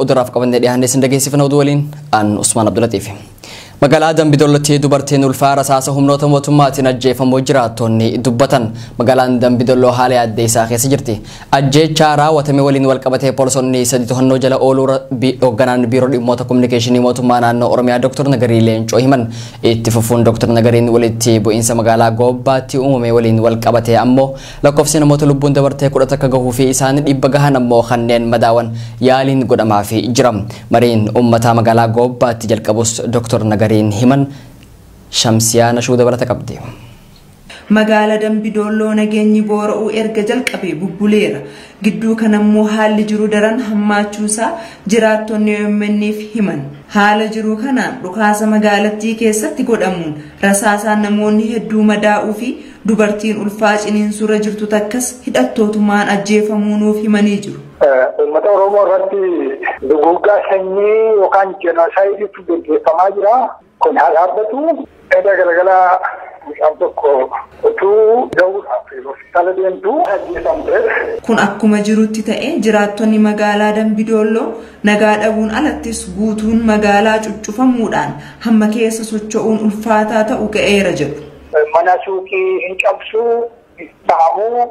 Oduraaf qabannee dhiyaannee isin dhageessifna oduu waliin an Usmaan Abdulatiif. Magaalaa Dambidollootti dubartiin ulfaa rasaasa humnoota mootummaatiin ajjeefamuu jiraattonni dubbatan. Magaalaan Dambidolloo haala yaaddee isaa keessa jirti. Ajjeechaa raawwatame waliin walqabatee poolisoonni 3 to'annoo jala ooluu hoogganaan biiroo dhimmoota kominikeeshinii mootummaa naannoo Oromiyaa Dr. Nagarii Leencoo himan. Itti fufuun Dr. Nagariin walitti bu'iinsa magaalaa Goobbaatti uumame waliin walqabatee ammoo lakkoofsi namoota lubbuun dabartee 11 gahuu fi isaan 100 gahan ammoo kanneen madaawan yaaliin godhamaafii jira. Mariin uummataa magaalaa Goobbaatti jalqabus Dr. Nagariin himan. Shamsiyaa Nashuu dabalata qabdi. Magaala Dambidolloo nageenyi boora'uu erga jalqabee bubbuleera. Gidduu kanammoo haalli jiru daran hammaachuusaa jiraattonni OMN'f himan. Haala jiru kanaan dhukaasa magaalattii keessatti godhamuun rasaasaan namoonni hedduu madaa'uu fi dubartiin ulfaa ciniinsuurra jirtu takkas hidhattootumaan ajjeefamuu nuuf himanii jiru. Uummata Oromoo irratti duguuggaa sanyii yookaan jenoosaaydiitu gaggeeffamaa jira. Kun haa dhaabbatu. Edda galgala mucaan tokko utuu da'uudhaaf hospitaala deemtu ajjeefamte. Kun akkuma jirutti ta'ee jiraattonni magaalaa Dambidolloo nagaa dhabuun alattis guutuun magaalaa cuccufamuudhaan hamma keessa socho'uun ulfaataa ta'u ga'eera jedhu. Mana suuqii hin cabsuu, saamuu.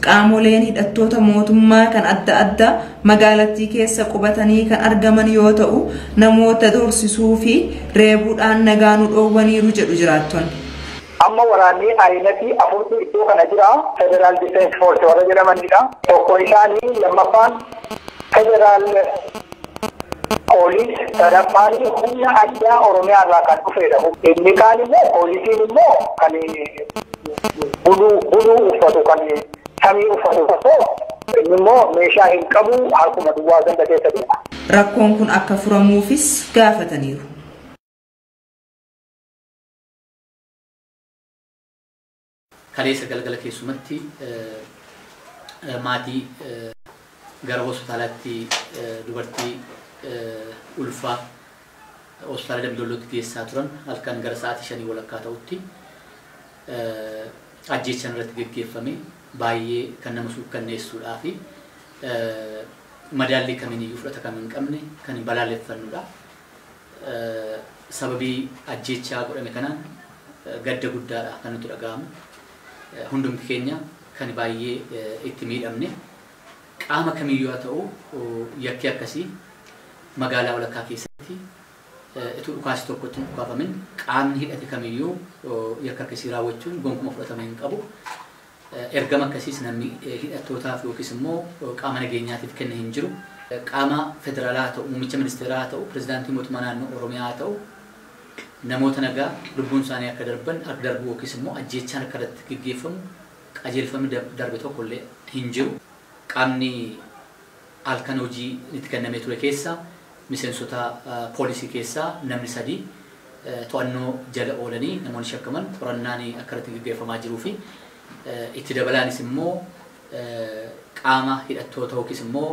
Qaamoleen hidhattoota mootummaa kan adda addaa magaalattii keessa qubatanii kan argaman yoo ta'u namoota doorsisuu fi reebuudhaan nagaa nu dhoowwaniiru jedhu jiraattonni. Amma waraanni ayinatii 4 iddoo kana jira. Federal Defense Force warra jedhamanidha. Tokko isaanii, lammaffaan Federal Police, sadaffaan humna addaa Oromiyaa irraa kan dhufedha. Inni kaan immoo poolisiin immoo kan buluu uffatu kan samii uffatu tokko inni immoo meeshaa hin qabu harkuma duwwaa ganda keessa jira. Rakkoon kun akka furamuufis gaafataniiru. Kaleessa galgala keessumatti maatii gara hospitaalaatti dubartii ulfaa hospitaala Dambidollootti geessaa turan halkan gara sa'aatii 5:15 ta'utti ajjeechaan irratti geggeeffame baay'ee kan nama suukkanneessuudhaa fi madaallii kamiiniyyuu fudhata kan hin qabne kan hin balaaleffannudha. Sababii ajjeechaa godhame kanaan gadda guddaadha kan nuti dhaga'amu. Hundumti keenya kan baay'ee itti miidhamne qaama kamiyyuu haa ta'u yakki akkasii magaalaa walakkaa keessatti utuu dhukaasi tokkotti hin dhukaafamin qaamni hidhate kamiyyuu yakka akkasii raawwachuun gonkumaa fudhatama hin qabu. Ergama akkasiis namni hidhattootaaf yookiis immoo qaama nageenyaatiif kenne hin jiru. Qaama federaalaa haa ta'u, muummicha ministeeraa haa ta'u, pirezidaantii mootummaa naannoo Oromiyaa haa ta'u, namoota nagaa lubbuun isaanii akka darban akka darbu yookiis immoo ajjeechaan akka irratti geggeeffamu qajeelfamni darbe tokkollee hin jiru. Qaamni halkan hojii itti kennamee ture keessaa miseensota poolisii keessaa namni 3 to'annoo jala oolanii namoonni shakkaman qorannaan akka irratti geggeeffamaa jiruu fi itti dabalaanis immoo qaama hidhattoota yookiis immoo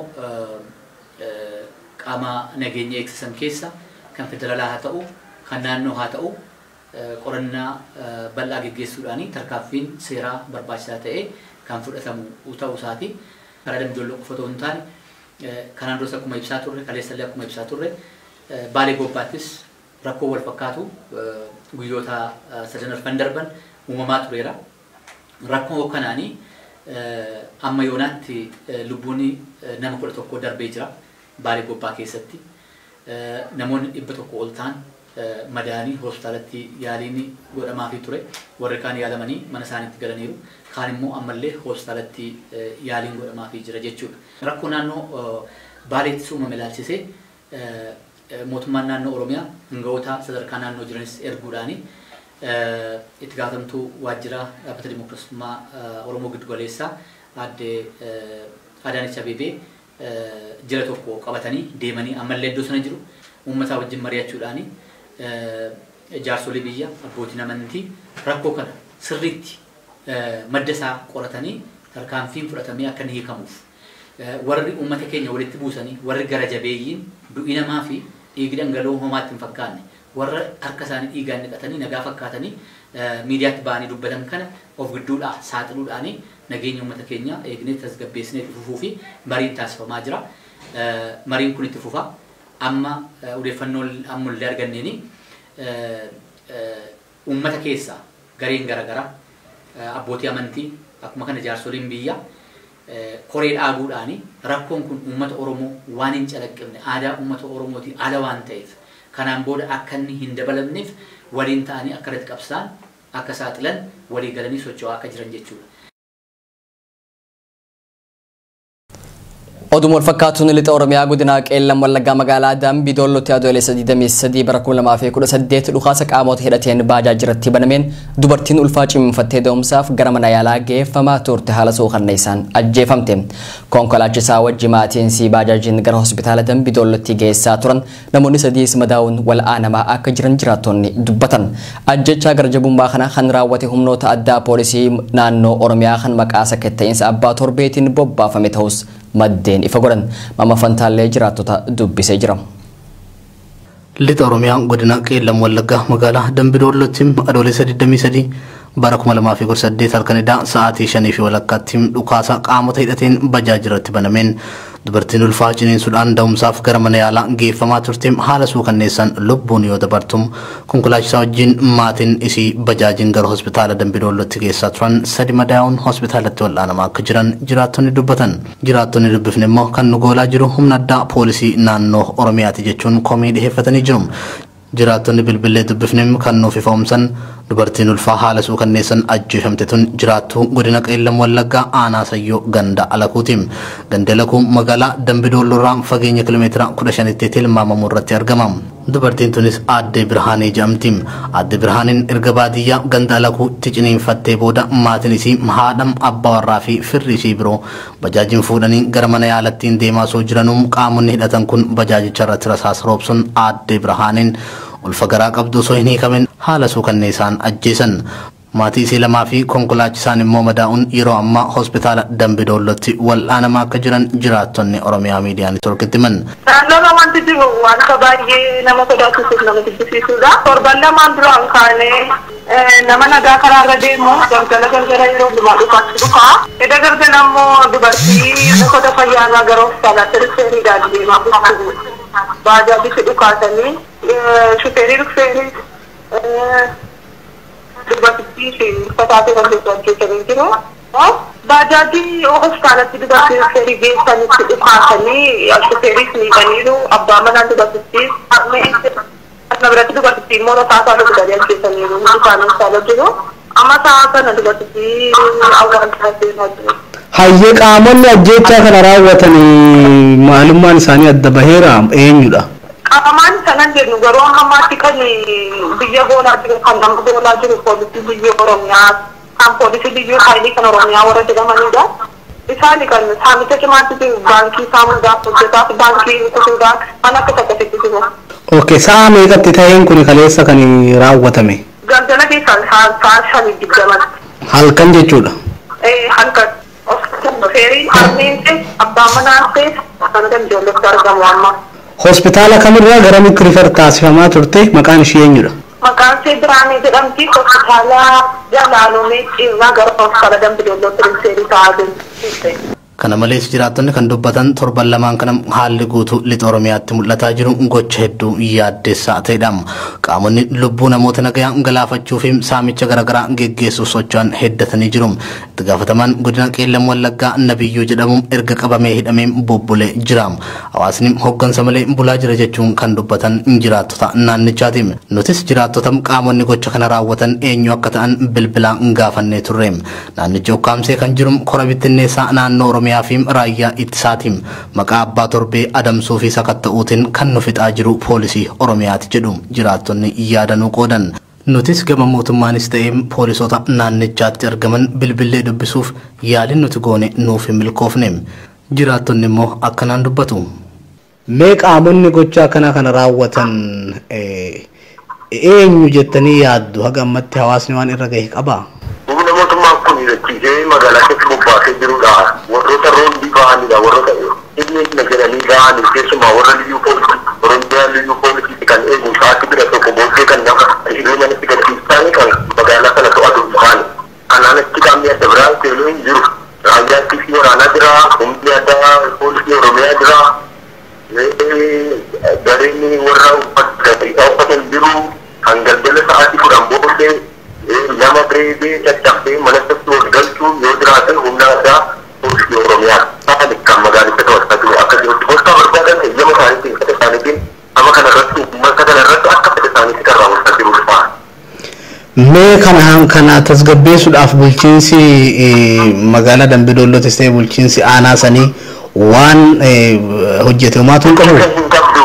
qaama nageenya eegsisan keessa kan federaalaa haa ta'u kan naannoo haa ta'u qorannaa bal'aa geggeessuudhaan tarkaanfiin seeraa barbaachisaa ta'e kan fudhatamu ta'uu isaati. Karaa Dambidolloo qofa otoo hin taane kanaan duras akkuma ibsaa turre, kaleessallee akkuma ibsaa turre, Baalee Goobbaattis rakkoo wal fakkaatu guyyoota sadan arfan darban uumamaa tureera. Rakkoo kanaanii amma yoonaatti lubbuun nama 11 darbee jira Baalee Gobbaa keessatti. Namoonni 100 ol ta'an madaanii hospitaalatti yaaliin godhamaafii ture. Warri kaan yaalamanii mana isaaniitti galaniiru. Kaan immoo ammallee hospitaalatti yaaliin godhamaafii jira jechuudha. Rakkoo naannoo Baaleettis uumame ilaalchisee mootummaan naannoo Oromiyaa hangawoota sadarkaa naannoo jiranis erguudhaani itti gaafatamtuu waajjira dhaabbata dimookiraasummaa Oromoo giddugaleessaa aadde Adaanech Abeebee jila tokko qabatanii deemanii ammallee iddoo sana jiru uummataa wajjin mari'achuudhaani jaarsolii biyya abbootiin amantii rakkoo kana sirriitti madda isaa qoratanii tarkaanfiin fudhatamee akka inni hiikamuuf warri uummata keenya walitti buusanii warri gara jabeeyyiin du'i namaa fi dhiigni dhangala'oo homaatti hin fakkaanne warra harka isaanii dhiigaan dhiqatanii nagaa fakkaatanii miidiyaatti ba'anii dubbatan kana of gidduudhaa saaxiluudhaanii nageenya uummata keenya eegnee tasgabbeessinee fufuu fi mariin taasifamaa jira. Mariin kun itti fufa. Amma odeeffannoo ammallee arganneeni uummata keessaa gareen garaagaraa, abbootii amantii, akkuma kana jaarsoliin biyya koree dhaabuudhaani rakkoon kun uummata Oromoo waan hin calaqqifne, aadaa uummata Oromootii ala waan ta'eef, kanaan booda akka inni hin dabalamneef waliin ta'anii akka irratti qabsaan akka saaxilan walii galanii socho'aa akka jiran jechuudha. Oduma wal fakkaatuun lixa Oromiyaa godina Qeellam Wallaggaa magaalaa Dambii Doollootti Adoolessa 23 bara 2018 dhukaasa qaamota hidhateen baajaajii irratti banameen dubartiin ulfaa cimimfattee da'umsaaf gara mana yaalaa geeffamaa turte haala suukanneessaan ajjeefamte. Konkolaachisaa wajji maatiin si baajaajiin gara hospitaala Dambii Doollootti geessaa turan namoonni sadiis madaa'uun wal aanamaa akka jiran jiraattonni dubbatan. Ajjechaa gara jabummaa kana kan raawwate humnoota addaa poolisii naannoo Oromiyaa kan maqaa sakatta'iinsa abbaa torbeetiin bobbaafame ta'us maddeen ifa godhan. Mama Fantaallee jiraattota dubbisee jira. Lixa Oromiyaa godina Qeellam Wallaggaa magaalaa Dambii Doollootti Adoolessa 23 bara 2018 halkan idaa sa'aatii 5:30tti dhukaasa qaamota hidhateen bajaajii irratti banameen dubartiin ulfaa ciniinsuudhaan da'umsaaf gara mana yaalaa geeffamaa turte haala suukanneessaan lubbuun yoo dabartum, konkolaachisaa wajjin maatiin isii bajaajiin gara hospitaala Dambii Doollootti geessaa turan sadi madaa'uun hospitaalatti wal'aanamaa akka jiran jiraattonni dubbatan. Jiraattonni dubbifne immoo kan nu goolaa jiru humna addaa poolisii naannoo Oromiyaati jechuun komii dhiheeffatanii jiru. Jiraattonni bilbilee dubbifne kan nuuf ifoomsan dubartiin ulfaa haala suukanneessan ajjeefamte tun jiraattuu godina Qeellam Wallaggaa aanaa Sayyoo ganda Alakuuti. Gandi Alakuu magaalaa Dambii Doolloorraa fageenya kiiloomeetira 15tti tilmaamamu irratti argama. Dubartiin tunis Aaddee Birhaanee jedhamti. Aaddee Birhaaneen erga baadiyyaa ganda Alakuutti ciniinfattee booda maatiin isii, haadha, abbaa warraa fi firri isii biroo bajaajiin fuudhanii gara mana yaalattiin deemaa osoo jiranuu qaamonni hidhatan kun bajaajicha irratti rasaasa roobsuun Aaddee Birhaaneen ulfa garaa qabdu osoo hin hiikamin haala suukanneessaan ajjeesan. Maatii isii lamaa fi konkolaachisaan immoo madaa'uun yeroo ammaa hospitaala Dambii Doollootti wal'aanamaa akka jiran jiraattonni Oromiyaa Miidiyaa Neetwoorkitti himan. Naannoo wanti jiru wanta baay'ee nama sodaachisuuf nama jibbisiisudha. Torban lamaan duraan kaanee nama nagaa karaarra deemu galgala galgala yeroo hundumaa dhufaatti dhufa. Eda galgala immoo dubartii buufata fayyaarraa gara hospitaalaatti rifeeriidhaan deemaa jirtu. Baajaajitti dhukaasanii shufeerii rifeerii dubartittii fi uffata kan hojjetanii jiru. Baajaajii hospitaalatti dubartii rifeerii geessanitti dhukaasanii shufeeriis miidhaniiru, abbaa manaa dubartittii kana biratti dubartittii immoo rasaasaa rukutanii ajjeesaniiru, hundi isaanii hospitaala jiru. Amma sa'a kana dubartittii awwaalchaa deemaa jiru. Hayyee, qaamonni ajjechaa kana raawwatan maalummaan isaanii adda baheera, eenyudha? Qaamaan sanan jennu garuu amma ammaatti kan biyya goolaa jiru, kan nama goolaa jiru poolisii biyya Oromiyaa, kan poolisii biyya haayilii kan Oromiyaa warra jedhamanidha. Isaani kan saamicha cimaatti jiru, baankii saamuudhaaf hojjetaaf, baankii kutuudhaan kan akka akkasitti jiru. Okay, sa'a meeqatti ta'een kun kaleessa kan raawwatame? Galgala keessaan sa'a 5:20. Halkan jechuudha. Halkan. Feeriin harmeen ta'e, abbaan manaa ta'e kan Dambii argamu amma. Hospitaala kamirraa garamitti refer taasifamaa turte, maqaan ishee eenyudha? Maqaan ishee Biraanee jedhamti, hospitaala Jalaalomee irraa gara hospitaala Dambii Doollootti rifeerii ta'aa jirti. Kana malees jiraattonni kan dubbatan torban lamaan kana haalli guutuu lixa Oromiyaatti mul'ataa jiru gocha hedduu yaaddessaa ta'edha. Qaamonni lubbuu namoota nagayaa galaafachuu fi saamicha garaagaraa geggeessuuf socho'an heddatanii jiru. Itti gaafatamaan godina Qeellam Wallaggaa Nabiyyuu jedhamu erga qabamee hidhamee bubbulee jira. Hawaasni hoggansa malee bulaa jira jechuun kan dubbatan jiraattota naannichaati. Nutis jiraattota qaamonni gocha kana raawwatan eenyu akka ta'an bilbilaan gaafannee turre. Naannichi ukkaamsee kan jiru kora bittinneessaa naannoo Oromiyaa fi raayyaa ittisaatiin maqaa abbaa torbee adamsuu fi sakatta'uutiin kan nu fixaa jiru poolisii Oromiyaati jedhu jiraattonni yaadanuu qoodan. Nutis gama mootummaanis ta'ee poolisoota naannichaatti argaman bilbilee dubbisuuf yaaliin nuti goone nuuf hin milkoofne. Jiraattonni immoo akkanaan dubbatu. Mee qaamonni gochaa akkanaa kana raawwatan eenyu jettanii yaaddu, haga ammatti hawaasni waan irra gahe qabaa? Humna mootummaan kun hidhachiisee magaalaa keessatti bobbaasee jirudha. Warroota roondii ba'anidha. Warroota inni na jedhanii ba'anii keessumaa warra liyyuu poolisii, Oromiyaa liyyuu poolisii kan eegu sa'aatii bira tokko booddee kan nama ishee manatti gadhiisaanii kan magaalaa sana to'atu ta'ani. Kanaan achi qaamni adda biraa seenuu hin jiru. Raayyaa ittisii waraanaa jira, humni addaa poolisii Oromiyaa jira. Gareen warra uffata uffatan jiru kan galgala sa'aatii 10 booddee nama reebee caccabsee manatti ol galchuu yoo jiraatan humna addaa poolisii Oromiyaa ta'an kan magaalicha to'achaa jiru akka jirutti gorsaa barbaadan eeyyama isaaniitiin fedha isaaniitiin nama kanarratti uummata kanarratti akka fedha isaaniitti kan raawwachaa jiru ta'a. Mee kana tasgabbeessuudhaaf bulchiinsi magaalaa Dambidollootis ta'e bulchiinsi aanaa sanii waan hojjete homaatu hin qabu. Hin qabdu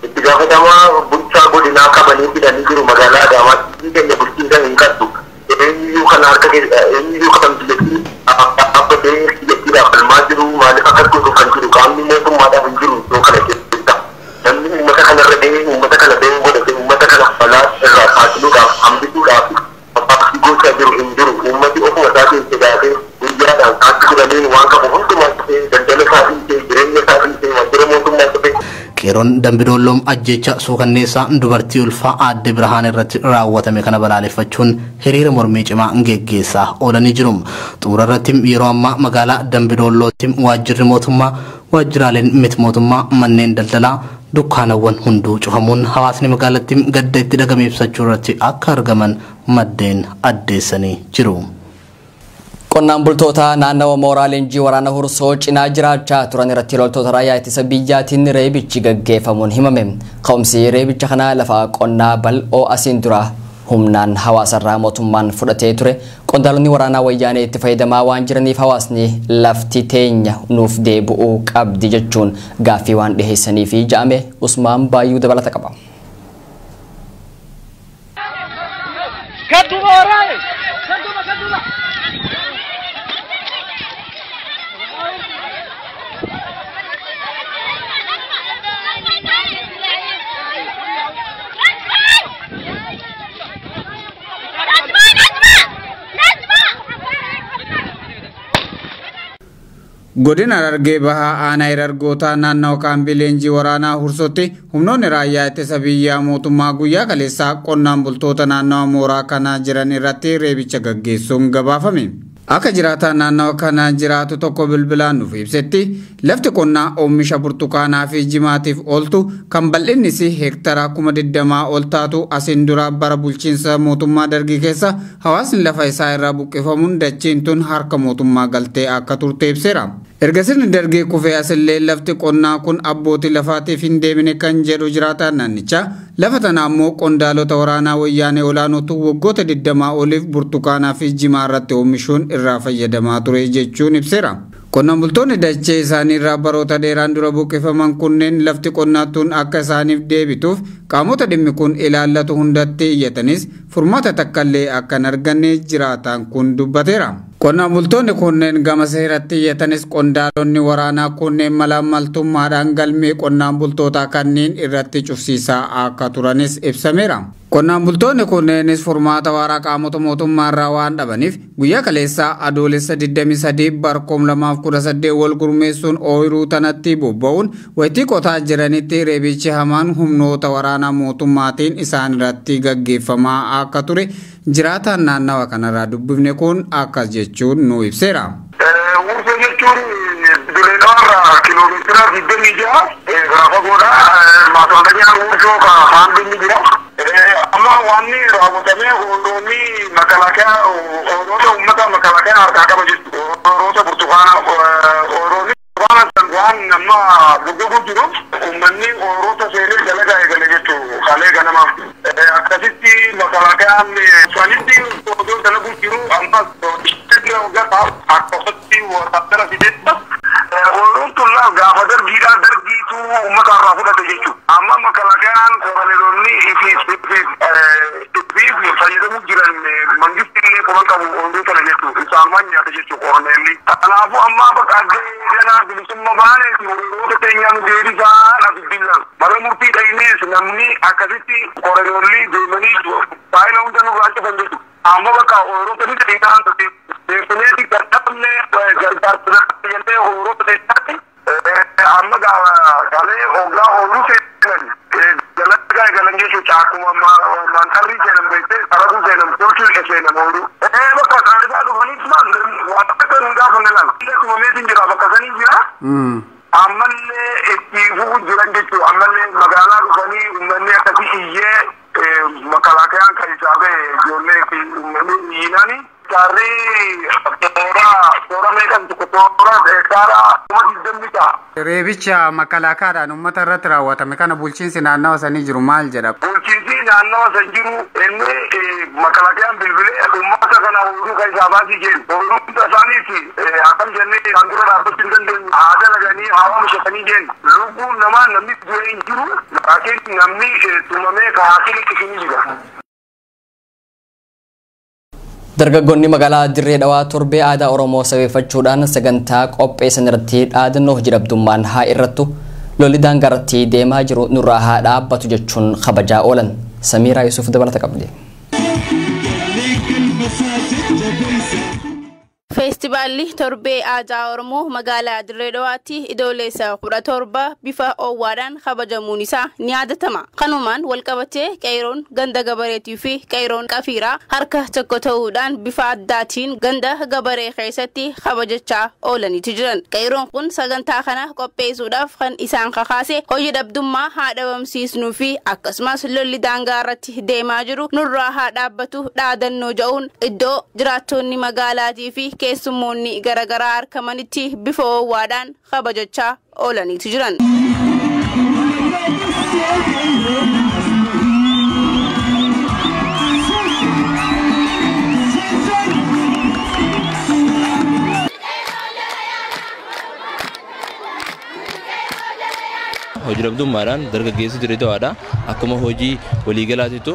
itti gaafatamaa bulchaa godinaa qabanii fidanii jiru magaalaa Adaamaatti keenya bulchiinsa hin qabdu. Eenyuyyuu kana harka eenyuyyuu kan biyyattii dhaabbatee biyyattiidhaaf falmaa jiru maaliif akkas godhu kan jiru qaamni mootummaadhaaf hin jiru iddoo kana keessa. Namni uummata kanarra gahee uummata kana gahee godhate uummata kana balaa irraa saaxiluudhaaf hambisuudhaaf abbaa gochaa jiru hin jiru. Uummati ofuma isaatiin sodaatee guyyaadhaan sa'aatii 10 waan qabu hundumaa cufee daldala isaa dhiisee jireenya isaa dhiisee waajjira mootummaa cufee. Qeerroon Dambidoolloom ajjecha suukanneessaa dubartii ulfaa aadde Birhaan irratti raawwatame kana balaaleffachuun hiriira mormii cimaa geggeessaa oolanii jiru. Xumura irratti yeroo ammaa magaalaa Dambidoollootti waajjirri mootummaa, waajjiraaleen miti mootummaa, manneen daldalaa, dukkaanawwan hunduu cufamuun hawaasni magaalattii gadda itti dhagame ibsachuu irratti akka argaman maddeen addeessanii jiru. Qonnaan bultoota naannawa mooraa leenjii waraana Hursoo cinaa jiraachaa turan irratti loltoota raayyaa ittisa biyyaatiin reebichi gaggeeffamuun himame. Ka'umsi reebicha kanaa lafa qonnaa bal'oo asiin dura humnaan hawaasarraa mootummaan fudhatee ture. Qondaalonni waraanaa wayyaanee itti fayyadamaa waan jiraniif hawaasni lafti teenya nuuf deebi'uu qabdi jechuun gaaffii waan dhiheessanii fi ja'ame Usmaan Baayyuu dabalata qaba. Godina Harargee Bahaa aanaa Erargootaa naannoo kaambii leenjii waraanaa Hursootti humnoonni raayyaa ittisa biyyaa mootummaa guyyaa kaleessaa qonnaan bultoota naannawa mooraa kanaa jiran irratti reebicha gaggeessuun gabaafame. Akka jiraataan naannawa kana jiraatu tokko bilbilaan nuuf ibsetti lafti qonnaa oomisha burtukaanaa fi jimaatiif ooltu kan bal'innis heektara 20,000 ol taatu asiin dura bara bulchiinsa mootummaa dargii keessa hawaasni lafa isaa irraa buqqifamuun dachiin tun harka mootummaa galtee akka turte ibseera. Erga sirni dargii kufee asillee lafti qonnaa kun abbootii lafaatiif hin deebine kan jedhu jiraataan naannichaa lafa tana ammoo qondaalota waraanaa wayyaanee olaanootu waggoota 20 oliif burtukaanaa fi jimaa irratti oomishuun irraa fayyadamaa ture jechuun ibseera. Qonnaan bultoonni dachee isaanii irraa baroota dheeraan dura buqqifaman kunneen lafti qonnaa tun akka isaaniif deebituuf qaamota dhimmi kun ilaallatu hundatti iyyatanis furmaata takkallee akka hin arganne jiraataan kun dubbateera. Qonnaan bultoonni kunneen gama seeratti iyyatanis qondaalonni waraanaa kunneen malaamaltummaadhaan galmee qonnaan bultootaa kanneen irratti cufsiisaa akka turanis ibsameera. Qonnaan bultoonni kunneenis furmaata waaraa qaamota mootummaa irraa waan dhabaniif guyyaa kaleessaa adoolessa 23 bara 2018 wal gurmeessuun ooyiruu tanatti bobba'uun wayitii qotaa jiranitti reebichi hamaan humnoota waraanaa mootummaatiin isaan irratti gaggeeffamaa akka ture jiraataan naannawa kanarraa dubbifne kun akkas jechuun nu ibseera. Hursoo jechuun duleedhaarraa kiiloomeetira 26 gara fagoodha. Maasoltanyaan Hursoo haandinni jira. Amma wanni raawwatamee oolonni makalaakaa oolota uummata makalaakaa harkaa qaba jechuudha. Oolota burtukaana oolonni burtukaana san waan nama gurguruu jiru uummanni oolota seenee dalagaa eegale jechuudha. Kalee ganama. Akkasitti makalaakaan sanitti odoo dalaguu jiru ammas akkasatti waraabdara fideetta. Ooluun tun gaafa dargiidhaa dargiitu uummata irraa fudhate jechuudha. Amma makalaakaan koroneelonni ifiif fayyadamuu jiran mangisti illee quban qabu ooluu kana jechuudha. Isaanumaan nyaata jechuudha koroneelli. Kanaafuu amma bakka ganaa bilisummaa baaneeti horiirota keenyaa nu deebisaa dhaabbillaan. Bara murtii dhahinees namni akkasitti koroneelli deemanii faayila hunda nurraa cufan jechuudha. Amma bakka horiirota ni ta'e deebineeti dadhabne gargaarsa jennee horiirota ta'e amma galee hoggaa ooluu seenan dalagaa eegalan jechuudha. Akkuma mantarrii seenan beektee sararuu seenan tolchuu seenan ooluu. Bakka isaa dhufanii waan akka hin gaafanne laala. Tumameetiin jira bakka sanii jira. Ammallee Itti fufu jiran jechuudha. Ammallee magaalaa dhufanii uummanni akkasii iyyee makalaakayaan kan isaa ba'e ijoollee fi uummanni iyyinaani. Taarrii toora meeqan tokko toora hektaara 20,000 ta'a. Reebicha makalaakaadhaan uummata irratti raawwatame kana bulchiinsi naannawa sanii jiru maal jedha? Bulchiinsi naannawa san jiru inni makalaakayaan bilbilee uummata kana ooyiruu kan isaa baasii jennu. Ooyiruun isaaniis akkam jennee kan dura dhaabbachuu hin dandeenyu. Haa dalaganii haa oomishatanii jennu. Lubbuun namaa namni du'ee hin jiru. Laakiin namni tumamee kaasii ni jira. Dargaggoonni magaalaa Dirree Dhawaa torbee aadaa Oromoo sabeeffachuudhaan sagantaa qopheessan irratti dhaadannoo hojii dhabdummaan haa irrattu lolli daangaa irratti deemaa jiru nurraa haa dhaabbatu jechuun kabajaa oolan. Samiiraa Yuusuf dabalata qabdi. Feestivaalli torbee aadaa Oromoo magaalaa Dirree Dhawaatti idoolessa 17 bifa oowwaadhaan kabajamuun isaa ni yaadatama. Kanumaan walqabatee qeeroon ganda gabareetii fi qeeroon qafiiraa harka tokko ta'uudhaan bifa addaatiin ganda gabaree keessatti kabajachaa oolaniitu jiran. Qeeroon kun sagantaa kana qopheessuudhaaf kan isaan kakaase hojii dhabdummaa haa dhabamsiisnuu fi akkasumas lolli daangaa irratti deemaa jiru nurraa haa dhaabbatu dhaadannoo jedhuun iddoo jiraattonni magaalaatii fi keessummoonni garaagaraa argamanitti bifa oowwaadhaan kabajachaa oolaniitu jiran. Hojii dhabdummaadhaan dargaggeessi Dirree Dhawaadha. Akkuma hojii waliigalaatiitu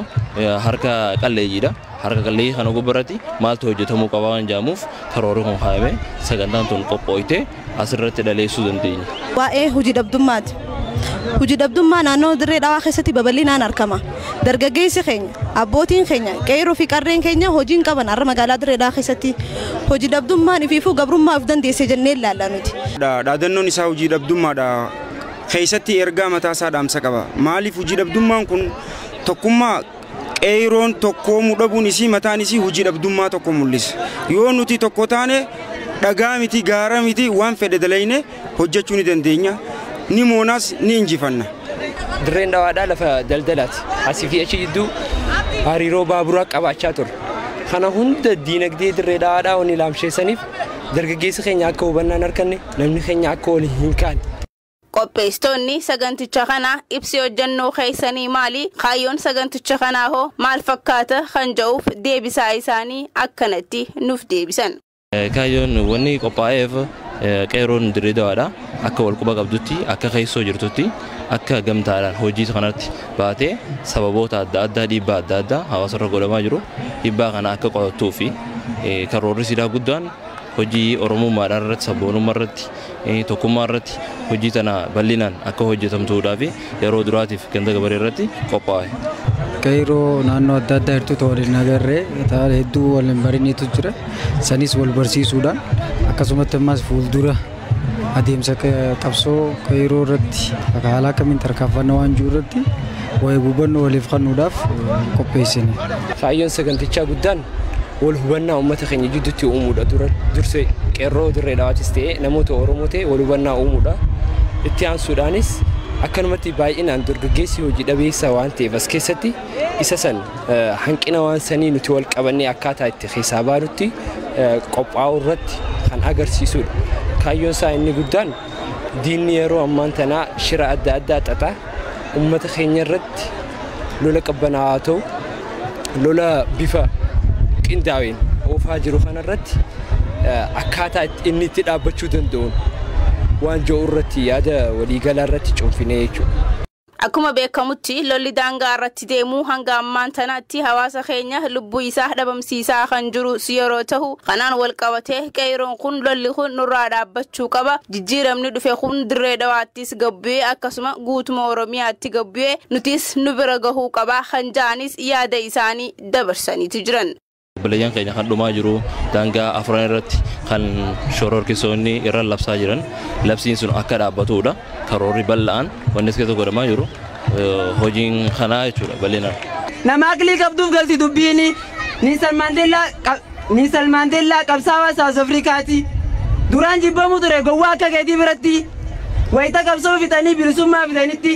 harka qalleeyyiidha. Harka qalleeyyii kana gubbaratti maaltu hojjetamuu qaba waan jedhamuuf karoorri kun kaa'ame sagantaan tun qophooyte asirratti dhaleessuu dandeenya. Waa'ee hojii dhabdummaati. Hojii dhabdummaa naannoo Dirree Dhawaa keessatti babal'inaan argama. Dargaggeessi keenya, abbootiin keenya, qeerroo fi qarreen keenya hojii hin qaban har'a magaalaa Dirree Dhawaa keessatti hojii dhabdummaan ifiifuu gabrummaa of dandeesse jennee ilaalla nuti. Dhaadannoon isaa hojii dhabdummaadha. Keessatti ergaa mataa isaa dhaamsa qaba. Maaliif hojii dhabdummaan kun tokkummaa qeeroon tokkoomuu dhabuun isii mataan isii hojii dhabdummaa tokko mul'isa. Yoo nuti tokko taane dhagaa miti gaara miti waan fedhe dalayne hojjechuu ni dandeenya. Ni moonaas ni injifanna. Dirreen Dhawaadhaa lafa daldalaati. Asii fi achi jidduu hariiroo baaburaa qabaachaa ture. Kana hunda diinagdee Dirree Dhawaadhaa waan ilaamsheessaniif dargaggeessi keenya akka hubannaan arganne namni keenya akka waliin hin kaane. Qopheessitoonni saganticha kanaa ibsi hojjannoo keessanii maali? Kaayyoon saganticha kanaa hoo maal fakkaata kan jedhuuf deebisaa isaanii akkanatti nuuf deebisan. Kaayyoon wanni qophaa'eef qeeroon Dirree Dhawaadha. Akka walquba qabdutti, akka keessoo jirtutti, akka gamtaadhaan hojii kanatti baatee sababoota adda addaa dhiibbaa adda addaa hawaasarra godhamaa jiru dhiibbaa kana akka qorattuu fi karoorri sidaa guddaan hojii oromummaadhaan irratti sabboonummaa irratti tokkummaa irratti hojii tana bal'inaan akka hojjetamtuudhaaf yeroo duraatiif ganda gabaree irratti qophaa'e. Qeerroo naannoo adda addaa hirtuuta waliin agarree hedduu waliin bariniitu jira. Sanis wal barsiisuudhaan akkasumatti ammas fuuldura adeemsa qabsoo qeerroo irratti haala akkamiin tarkaanfannaa waan jiru irratti waa'ee hubannoo waliif kennuudhaaf qopheessine. Kaayyoon sagantichaa guddaan wal hubannaa uummata keenya jidduutti uumuudha. Dursee qeerroo Dirree Dhawaatis ta'ee namoota Oromoo ta'e wal hubannaa uumuudha. Itti aansuudhaanis akkanumatti baay'inaan dargaggeessi hojii dhabeessa waan ta'eef as keessatti isa san hanqina waan sanii nuti wal qabannee akkaataa itti keessaa baanutti qophaa'uu irratti kan agarsiisudha. Kaayyoon isaa inni guddaan diinni yeroo ammaan tanaa shira adda addaa xaxaa uummata keenya irratti lola qabbanaa'aa ta'u lola bifa qindaa'een oofaa jiru kanarratti akkaataa inni itti dhaabbachuu danda'uun waan jiru irratti yaada waliigalaa irratti cuunfinee jechuudha. Akkuma beekamutti lolli daangaa irratti deemu hanga ammaan tanaatti hawaasa keenya lubbuu isaa dhabamsiisaa kan jiru yeroo ta'u kanaan wal qabatee qeeroon kun lolli kun nurraa dhaabbachuu qaba. Jijjiiramni dhufe kun Dirree Dhawaattis gabbu'ee akkasuma guutuma Oromiyaatti gabbu'ee nutis nu bira gahuu qaba kan ja'anis yaada isaanii dabarsaniitu jiran. Obboleeyyan keenya kan dhumaa jiru daangaa afran irratti kan shororkisoonni irra labsaa jiran labsiin sun akka dhaabbatudha. Karoorri bal'aan wanni as keessa godhamaa jiru hojiin kanaa jechuudha bal'inaan. Nama aqlii qabduuf galti dubbiin Niisan Maandeellaa qabsaawaa Saawus Afrikaati. Duraan jibbamu ture gowwaa akka keetii biratti. Wayita qabsoo fixanii bilisummaa fidanitti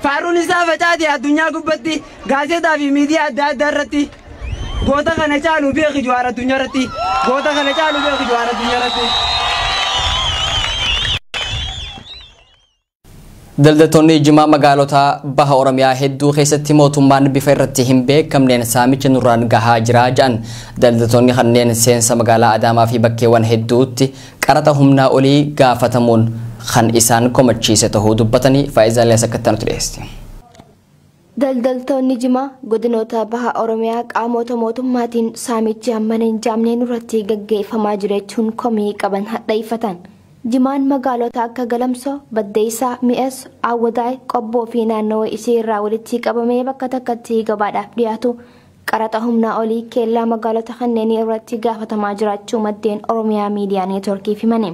faaruun isaa facaate addunyaa gubbatti gaazexaa fi miidiyaa adda addaa irratti goota kana caalu beeki Jawaar addunyaa irratti goota kana caalu beeki Jawaar addunyaa irratti. Daldaltoonni jimaa magaalota baha Oromiyaa hedduu keessatti mootummaan bifa irratti hin beekamneen saamicha nurraan gahaa jira jedhan. Daldaltoonni kanneen seensa magaalaa Adaamaa fi bakkeewwan hedduutti qaraxa humnaa olii gaafatamuun kan isaan komachiise ta'uu dubbatanii Faayizaan Liyaas akka itti dhiyeessi. Daldaltoonni jimaa godinoota baha Oromiyaa qaamota mootummaatiin saamichi hammana hin jaamneen irratti gaggeeffamaa jira jechuun komii qaban hadhaifatan. Jimaan magaalota akka Galamsoo, Baddeessaa, Mi'eessoo, Awwadaay, Qobboo fi naannawaa isii irraa walitti qabamee bakka takkatti gabaadhaaf dhiyaatu qaraxa humnaa olii keellaa magaalota kanneenii irratti gaafatamaa jiraachuu maddeen Oromiyaa Miidiyaa Neetworkiif himani.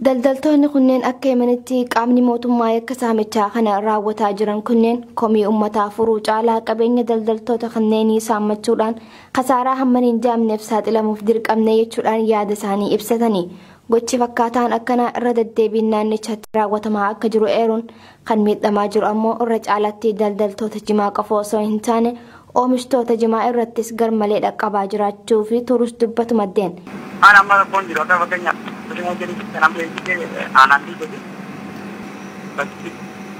Daldaltoonni kunneen akka himanitti qaamni mootummaa yakka saamichaa kana raawwataa jiran kunneen komii uummataa furuu caalaa qabeenya daldaltoota kanneenii saammachuudhaan kasaaraa hammana hin jaamneef saaxilamuuf dirqamne jechuudhaan yaada isaanii ibsatani. Gochi fakkaataan akkanaa irra deddeebiin naannichatti raawwatamaa akka jiru eeruun kan miidhamaa jiru ammoo irra caalatti daldaltoota jimaa qofa osoo hin taane oomishtoota jimaa irrattis garmalee dhaqqabaa jiraachuu fi turus dubbatu maddeen. Aan amma rakkoon jiru akka fakkeenyaaf godina jedhu kanaan beeksisee aanaan dhiibatu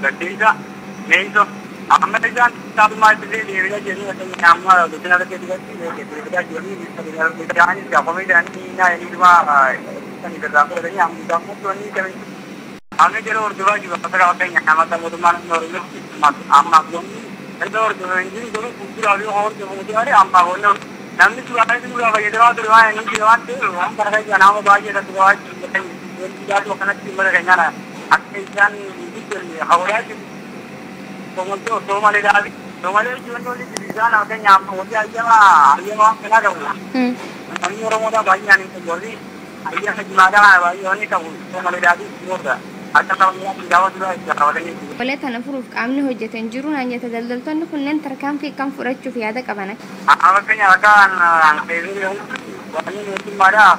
gaddeessa meesoo amma isaan saafummaa illee deebisaa jiranii fakkeenyaaf amma godina rakkoo dhiibatti deebisaa jiranii isaanis gaafamee jiranii naayanii dhuma amma yeroo hordofaa jiru akka fakkeenyaaf nama mootummaan amma erga hordofaa hin jiru garuu fuulduraa fi hordofu malee amma namni suuraa suuraa fayyadamaa ture waan inni jira waan ta'eef waan kana keessa nama baay'ee irratti gahaa jiru wanti akkanatti uummata keenyaan akka isaan hin jijjiirre hawwataa jiru. Soomaallee Soomalee dhaabi Soomalee jechuun wanti isaan fakkeenyaaf wanti hayyama hayyama waan kanaa qabu. Namni Oromoodhaa baay'inaan hin qabu warri hayyama jimaadhaa baay'ee wanni qabu Soomalee dhaabi dhiyoota. Qolee tana furuuf qaamni hojjetan jiru naan jette daldaltoonni kunneen tarkaanfii kan fudhachuuf yaada qaban. Fakkeenyaaf akka wanni mootummaadhaa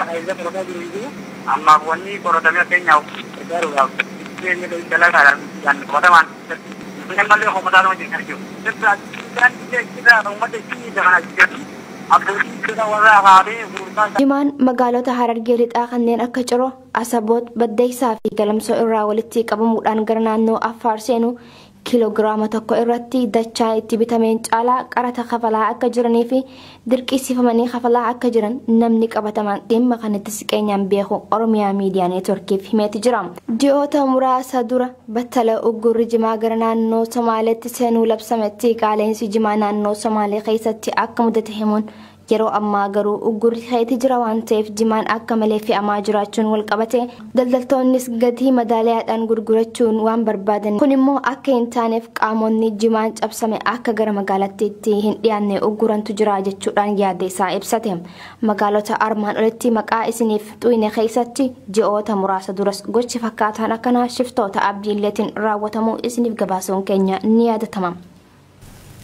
faayidaa qorataa jiru jiru ammaaf wanni qoratamee fakkeenyaaf gargaaruudhaaf dalagaadhaan qoratamaan mallee hojjetaa hojjetan jiru. Jimaan magaalota Harargee lixaa kanneen akka Ciroo, Asaboot, Baddeessaa fi Galamsoo irraa walitti qabamuudhaan gara naannoo Affaar seenu kiiloogiraama tokko irratti dachaa itti bitameen caalaa qaraxa kafalaa akka jiranii fi dirqisiifamanii kafalaa akka jiran namni qabatamaan dhimma kanatti siqeenyaan beeku Oromiyaa Miidiyaa Neetworkiif himeeti jira. Ji'oota muraasa dura battala uggurri jimaa gara naannoo Somaaleetti seenuu labsametti qaala'insi jimaa naannoo Somaalee keessatti akka mudate himuun yeroo ammaa garuu uggurri keeti jira waan ta'eef jimaan akka malee fe'amaa jiraachuun wal qabate daldaltoonnis gatii madaalayaadhaan gurgurachuun waan barbaadan kun immoo akka hin taaneef qaamonni jimaan cabsame akka gara magaalattiitti hin dhiyaanne uggurantu jira jechuudhaan yaada isaa ibsate. Magaalota armaan olitti maqaa isiniif xuyne keessatti ji'oota muraasa duras gochi fakkaataan akkanaa shiftoota abdiilleetiin raawwatamuu isiniif gabaasuun keenya ni yaadatama.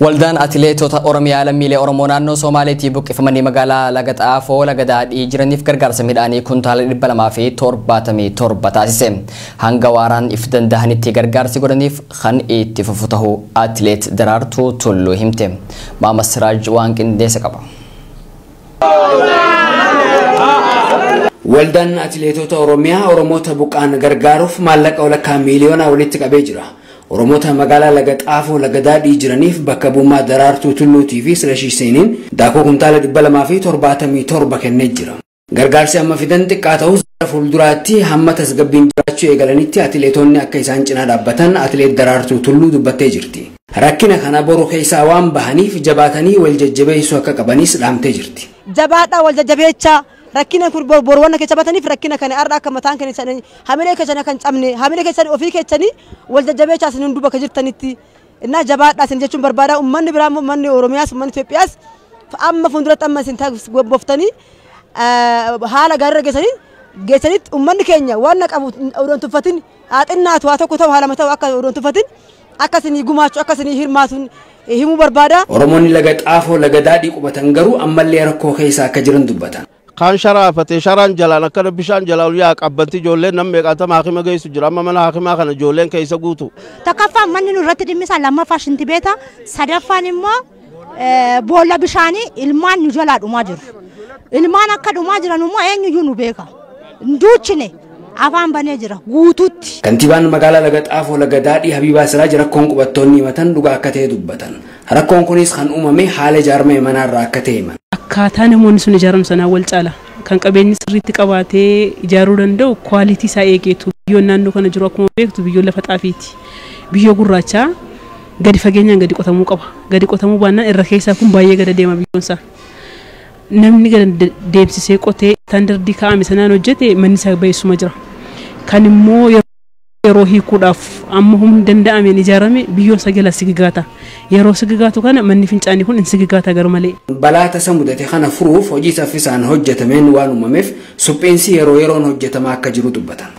Waldaan atileetota Oromiyaa lammiilee Oromoo naannoo Somaaleetii buqqifamanii magaalaa Laga Xaafoo Laga Daadhii jiraniif gargaarsa midhaanii kuntaala 277 taasise. Hanga waaraan if danda'anitti gargaarsi godhaniif kan itti fufu ta'uu atileet Daraartuu Tulluu himte. Maama Siraaj waan qindeessa qaba. Waldaan atileetota Oromiyaa Oromoota buqqaan gargaaruuf maallaqa walakkaa miiliyoonaa walitti qabee jira. Oromoota magaalaa Laga Xaafoo Laga Daadhii jiraniif bakka bu'ummaa Daraartuu Tulluutii fi Silashii Seeniin daakuu kuntaala 277 kennee jira. Gargaarsi amma fidan xiqqaa ta'us gara fuulduraatti hamma tasgabbiin jiraachuu eegalanitti atileetonni akka isaan cinaa dhaabbatan atileet Daraartuu Tulluu dubbattee jirti. Rakkina kana boru keessaa waan bahaniif jabaatanii wal jajjabeessuu akka qabanis dhaamtee jirti. Jabaadhaa wal jajjabeechaa rakkina kun boru waan keessa bataniif rakkina kana har'a akka mataan keessanii hamilee keessanii kan cabne hamilee keessanii ofii keessanii wal jajjabeechaa isin hunduu bakka jirtanitti innaa jabaadhaa isin jechuun barbaada. Uummanni biraa uummanni Oromiyaas uummanni Itoophiyaas amma fuulduratti amma isin boftanii haala gaarii irra geessanitti uummanni keenya waan qabu odoon tuffatin haa xinnaatu haa tokko ta'u haa lama ta'u akka odoon tuffatin akka isinii gumaachuu akka isinii hirmaatuun himuu barbaada. Oromoonni Laga Xaafoo Laga Daadhii qubatan garuu ammallee rakkoo keessa akka jiran dubbatan. Kaan sharaafate sharaan jalaan akkana bishaan jalaa ol yaa qabbanti ijoolleen nam meeqaatama haakima geessu jira amma mana haakimaa kana ijoolleen keessa guutu. Tokkoffaan manni nu irratti dhimmisaa lammaffaa shintibeeta sadaffaan immoo boolla bishaanii ilmaan nu jalaa dhumaa jiru. Ilmaan akka dhumaa jiran immoo eenyuyyuu nu beeka. Duuchine afaan banee jira guutuutti. Kantiibaan magaalaa Laga Xaafoo Laga Daadhii Habiibaa Siraaj rakkoon qubattoonni himatan dhugaa akka ta'e dubbatan. Rakkoon kunis kan uumame haala ijaarama manaarraa akka ta'e himan. Akkaataa namoonni sun ijaaramu sanaan wal caala. Kan qabeenyi sirriitti qabaatee ijaaruu danda'u kwaalitii isaa eegeetu. Biyyoon naannoo kana jiru akkuma beektu biyyoon lafa xaafiiti. Biyyoo gurraachaa gadi fageenyaan gadi qotamuu qaba. Gadi qotamuu baannaan irra keessaa kun baay'ee gadi deema biyyoon isaa. Namni gadi deemsisee qotee istaandardii kaa'ame sanaan hojjete manni isaa baay'isuma jira. Kan immoo yeroo hiikuudhaaf amma humni danda'ameen ijaarame biyyoon isaa jala sigigaata. Yeroo sigigaatu kana manni fincaanii kun hin sigigaata garmalee. Balaa tasa mudate kana furuuf hojii saffisaan hojjetameen waan uumameef suphiinsi yeroo yeroon hojjetamaa akka jiru dubbatan.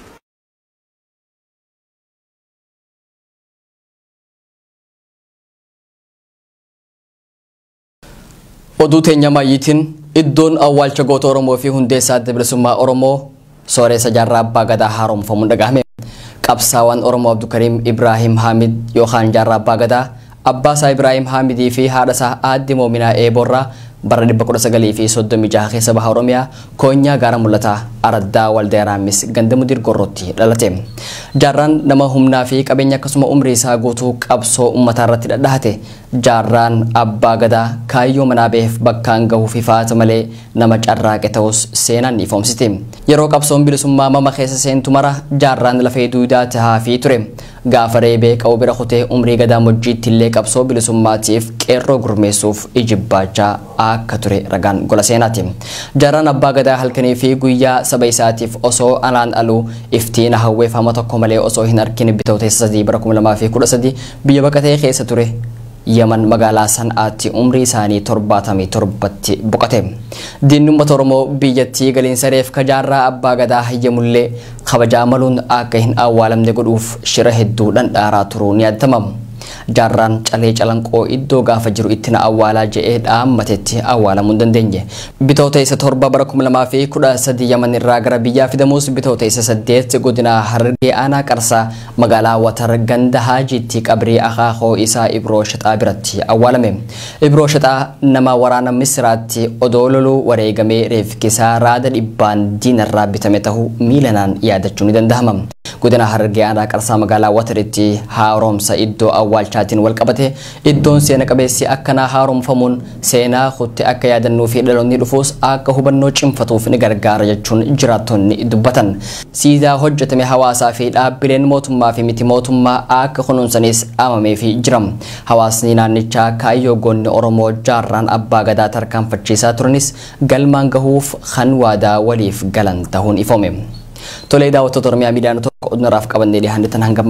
Oduu teenya maayyiitiin iddoon awwaalcha goota Oromoo fi hundeessaa adda bilisummaa Oromoo sooressa jaarraa abbaa gadaa haaromfamuun dhagahame. Qabsaawaan Oromoo Abdulkariim Ibrahim Hamid yookaan jaarraa abbaa gadaa abbaa isaa Ibrahim Hamidii fi haadha isaa Aadde Moominaa Eeborraa bara 1936 keessa baha Oromiyaa koonyaa gaara mul'ataa araddaa waldaa Raamis ganda mudir gorrootti dhalate. Jaarraan nama humnaa fi qabeenya akkasuma umrii isaa guutuu qabsoo uummataa irratti dhadhahate. Jaarraan abbaa gadaa kaayyoo manaa ba'eef bakkaan gahuuf ifaata malee nama carraaqe ta'us seenaan ifoomsiti. Yeroo qabsoon bilisummaa mama keessa seentu mara jaarraan lafee duudaa tahaafii ture. Gaafa reebee qabu bira kutee umrii gadaa mojjiitti illee qabsoo bilisummaatiif qeerroo gurmeessuuf ijibbaachaa akka ture ragaan gola seenaati. Jaarraan abbaa gadaa halkanii fi guyyaa saba isaatiif osoo alaan aluu iftiina hawweeffama tokko malee osoo hin arkin bitootessa 3 bara 2013 biyya baqatee keessa ture. Yaman magaalaa San'aatti umrii isaanii 77tti boqote. Diinni uummata Oromoo biyyattii galiin sareef kajaarraa abbaa gadaa hayyamullee kabajaa maluun akka hin awwaalamne godhuuf shira hedduu dhandhaaraa turuu ni yaadatama. Jaarraan calee calanqoo iddoo gaafa jiru itti na awwaalaa je'ee dhaammatetti awwaalamuu hin dandeenye. Bitoota isa 7 bara 2013 Yaman irraa gara biyyaa fidamus bitoota isa 8 godina Harargee aanaa Qarsaa magaalaa Watar ganda Haajiitti qabrii akaakoo isaa Ibroo Shaxaa biratti awwaalame. Ibroo Shaxaa nama waraana Misiraatti odoo loluu wareegamee reefkisaa raada dhibbaan diinarraa bitame ta'uu miilanaan yaadachuun ni danda'ama. Godina Harargee aanaa Qarsaa magaalaa Wataritti haaromsa iddoo awwaalchaatiin wal qabate iddoon seena qabeessi akkanaa haaromfamuun seenaa kutte akka yaadannuu fi dhaloonni dhufuus akka hubannoo cimfatuuf ni gargaara jechuun jiraattonni dubbatan. Siidaa hojjetame hawaasaa fi dhaabbileen mootummaa fi miti mootummaa akka kunuunsanis dhaamamee fi jira. Hawaasni naannichaa kaayyoo goonni Oromoo jaarraan abbaa gadaa tarkaanfachiisaa turanis galmaan gahuuf kan waadaa waliif galan ta'uun ifoome. Tolee daawwattoota Oromiyaa miidiyaan tokko oduu naraaf qabannee dhiyaanne tan hanga